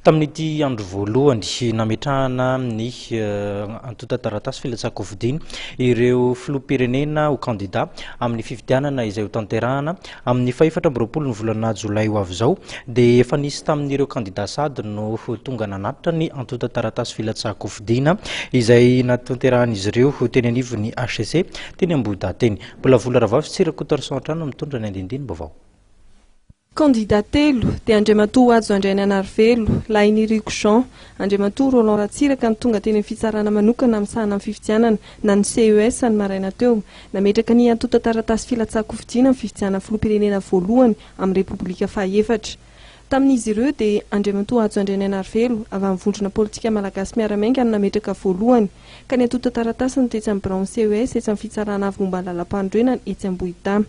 Tamin'ity andro voalohany nametrahana ny antontan-taratasy filatsahan-kofidina ireo filoham-pirenena ho kandida amin'ny fifidianana izay hotanterahana amin'ny fahefatra amby roapolo ny volana jolay ho avy izao dia efa nisy tamin'ireo kandida sady no tonga nanatitra ny antontan-taratasy filatsahan-kofidina izay natanterahan'izy ireo teny anivon'ny HCC teny Ambohidahy teny. Mbola vola Ravavy sy Rakotoarison hatrany no mitondra ny andindinim-baovao. Kandida telo, dia Andriamatoa Hajo Andriananarivelo, Lahiniriko Jean, Andriamatoa Roland Ratsiraka no tonga teny amin'ny fitsarana manokana misahana ny fifidianana na ny CES ny maraina teo, nametraka ny antontan-taratasy filatsahan-kofidina amin'ny fifidianana filoham-pirenena voalohany amin'ny Repoblika fahaefatra. Tamin'izy ireo dia Andriamatoa Hajo Andriananarivelo, avy amin'ny Vondrona Politika Malagasy Miara-Miainga no nametraka voalohany, ka ny antontan-taratasiny tetsy amin'ny biraon'ny CES etsy amin'ny fitsarana avo momba ny lalampanorenana etsy Ambohidahy.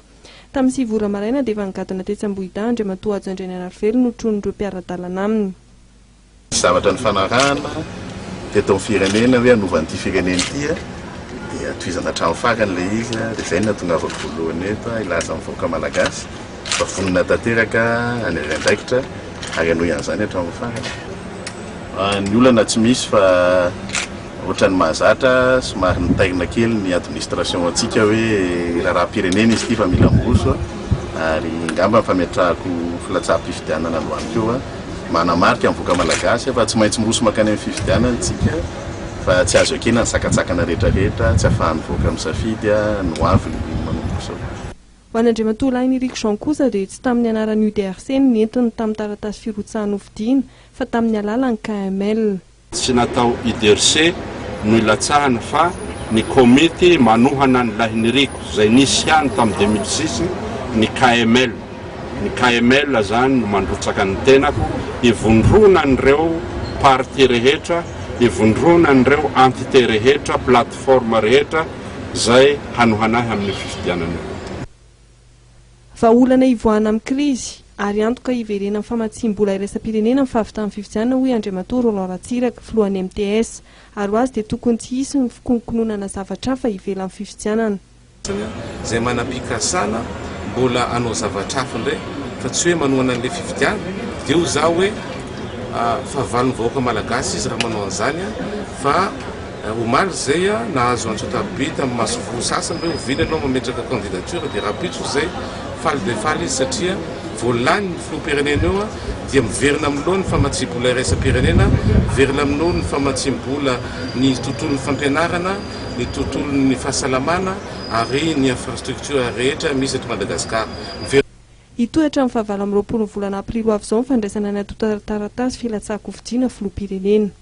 Tamin'ny 9 ora maraina dia efa nigadona tetsy Ambohidahy Andriamatoa Hajo Andrianarivelo notronin'ireo mpiara-dalana aminy. Nisy zavatra nifanarahana teto amin'ny firenena hoe hanova an'ity firenena ity dia tohizana hatramin'ny farany ilay izy dia izay no nahatongavako voalohany eto hilaza amin'ny vahoaka malagasy fa vonona tanteraka hanary andraikitra ary hanohy an'izany hatramin'ny farany. Ny olana tsy misy fa Ohatran'ny mahazatra, somary nitairina kely ny administration antsika hoe raharaham-pirenena izy ity fa mila miroso ary ngamba ny fametrahako filatsaham-pifidianana androany koa manamarika ny vahoaka malagasy fa tsy maintsy miroso mankany amin'ny fifidianana isika fa tsy azo ekena ny sakantsakana rehetra rehetra tsy ahafahan'ny vahoaka misafidy ny ho aviny manomboka izao. Ho an'Andriamatoa Lahiniriko Jean kosa dia tsy tamin'ny anaran'ny UDRC no nentiny tamin'ny taratasy firotsahana hofidiana fa tamin'ny alalan'ny KML. Tsy natao UDRC no ilatsahana fa ny komity manohana an'i Lahiniriko izay nisy ihany tamin'ny 2006 ny KML. Ny KML izany no mandrotsaka ny tenako hivondronan'ireo parti rehetra, hivondronan'ireo entité rehetra, plateforme rehetra izay hanohana ahy amin'io fifidianana io. Vahaolana hivoahana amin'ny krizy ary antoka hiverenan'ny famatsiam-bola iraisam-pirenena ny fahavitan'ny fifidianana hoy Andriamatoa Roland Ratsiraka, filohan'ny MTS. Ary ho azy dia tokony tsy hisy ny fikononkononana zavatra hafa ivelan'ny fifidianana. Izay manam-pikasana mbola hanao zavatra hafa indray fa tsy hoe manohana an'ilay fifidianana dia hoy izaho hoe fahavalon'ny vahoaka malagasy izy raha manao an'izany fa Omaly izay nahazo antso an-taroby tamin'ny masoivoho sasany hoe oviana ianao mametraka candidature dia rahampitso izay, faly dia faly izy satria vao lany ny filoham-pirenena eo dia miverina amin'ny laoniny ny famatsiam-bola iraisam-pirenena, miverina amin'ny laoniny ny famatsiam-bola ny tontolon'ny fampianarana, ny tontolon'ny fahasalamana ary ny infrastructure rehetra misy eto Madagasikara. Miverina. Hitohy hatramin'ny fahavalo amby roapolo ny volana aprily ho avy izao ny fandraisana ny antontan-taratasy filatsahan-kofidina filoham-pirenena.